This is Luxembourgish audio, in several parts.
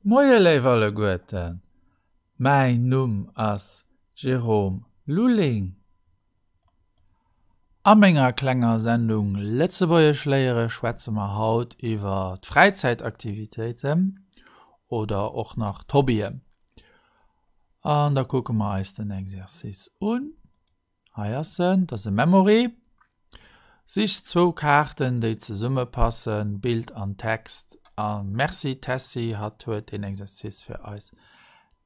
Moie léif alleguerten, mäin Numm ass Jérôme Lulling. A menger klenger Sendung Lëtzebuergesch léiere schwätze mer haut iwwer d'Fräizäitaktivitéiten oder och nach d'Hobbyen. An da kucke mer eis den Exercice un. Hei ass en, dat ass e Memory. Sich zwou Kaarten, déi zesummepassen, Bild an Text. A Merci Tessy, hatt huet deen Exercice fir eis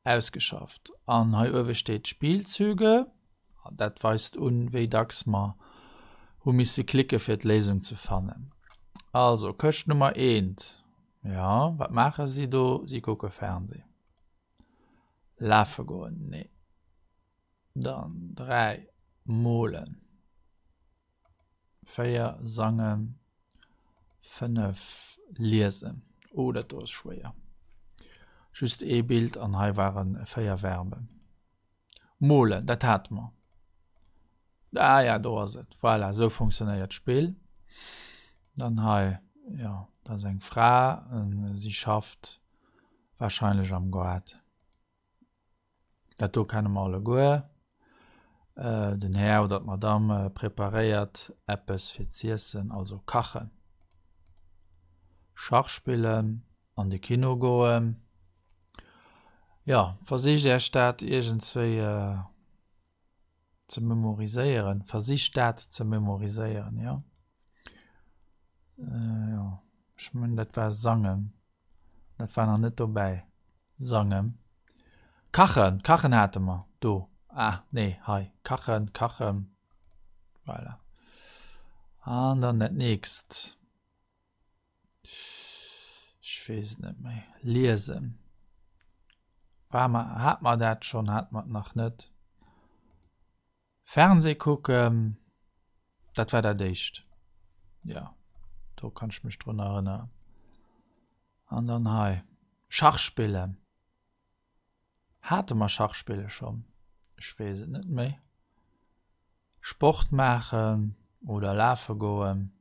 ausgeschafft. An hei uewe steet Spielzüge. Dat weist un, wéi dacks mer hu misse klicke fir d'Léisung ze fannen. Also, Këscht Nummer eent. Jo, wat maache si do? Si kucke Fernsee. Lafe goen? Nee. Dann 3 molen, 4 sangen, 5 liesen. Oh, dat do ass schwéier. Just ee Bild an hei waren 4 Verben. Molen, dat hate mer. Ah ja, do ass et. Voilà, esou funktionéiert d'Spill. Dann hei, jo, dat ass eng Fra, si schafft warscheinlech am Gaart. Dat do kenne mer alleguer. Den Här oder d'Madame preparéiert eppes fir z'iessen, also kachen. Schach spillen, an de Kino goen. Jo, versicht Iech dat iergendswéi ze memoriséieren. Versicht dat ze memoriséieren, jo. Jo, ech mengen dat war sangen. Dat war nach net dobäi. Sangen. Kachen, kachen hate mer do. Ah, nee, hei. Kachen, kachen. Voilà. An dann dat nächst. Ech weess et net méi. Liesen. War mer, hat mer dat schonn, hat mer et nach net. Fernseh kucken, dat war dat éischt. Jo, do kann ech mech drun erënneren. An dann hei, Schach spillen. Hate mer Schach spille schonn? Ech weess et net méi. Sport maachen oder lafe goen.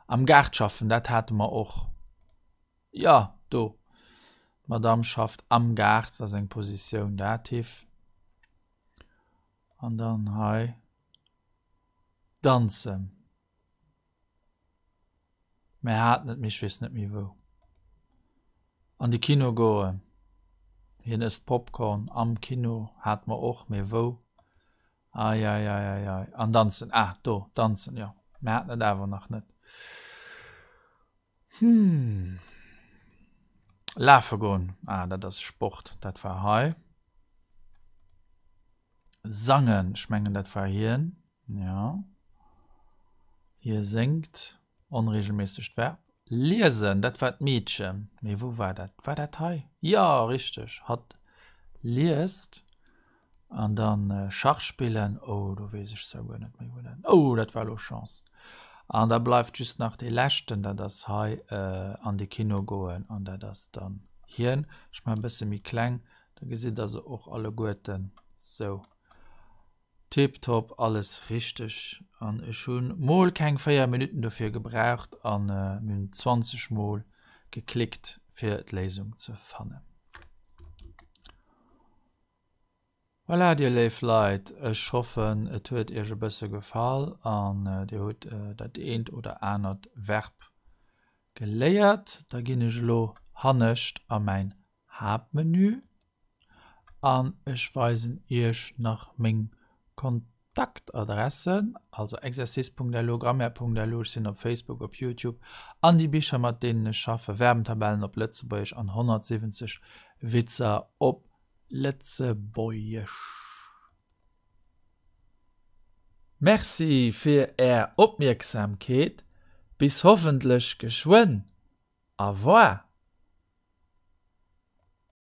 Am Gaart schaffen, dat hate mer och. Jo, do. D'Madame schafft am Gaart, dat ass eng Positioun Dativ. An dann hei danzen. Mir haten et, mee ech weess net méi wou. An de Kino goen. Hien ësst Popcorn am Kino, hate mer och, mee wou? Eieieiei. An danzen, ah do, danzen, jo. Mir haten et awer nach net. Hm. Lafe goen, ah dat ass Sport, dat war hei. Sangen, ech mengen dat war hien, jo. Hie séngt, onregelméissegt Verb. Liesen, dat war d'Meedchen, mee wou war dat? War dat hei? Jo, richteg, hatt liest. An dann Schach spillen, oh do weess ech zwar guer net méi wou dat, oh dat war elo Chance. An da bleift just nach dee leschten, dat ass hei an de Kino goen an dat ass dann hien. Ech maachen e bësse méi kleng, da gesitt der se och alleguerten. Sou, tiptop, alles richteg. An ech hu mol keng 4 Minutten dofir gebraucht an mir hunn 20 mol geklickt fir d'Léisung ze fannen. Voilà, dir léif Leit, ech hoffen et huet iech e bësse gefall an dir hutt dat eent oder anert Verb geléiert. Da ginn ech elo hannescht a mäin Haaptmenü an ech weisen iech nach meng Kontaktadressen, also exercice.lu, grammaire.lu, ech sinn op Facebook, op Youtube an déi Bicher mat deenen ech schaffen, Verbentabellen op Lëtzebuergesch an 170 Witzer op Lëtzebuergesch. Merci fir är Opmierksamkeet, bis hoffentlech geschwënn. Au revoir.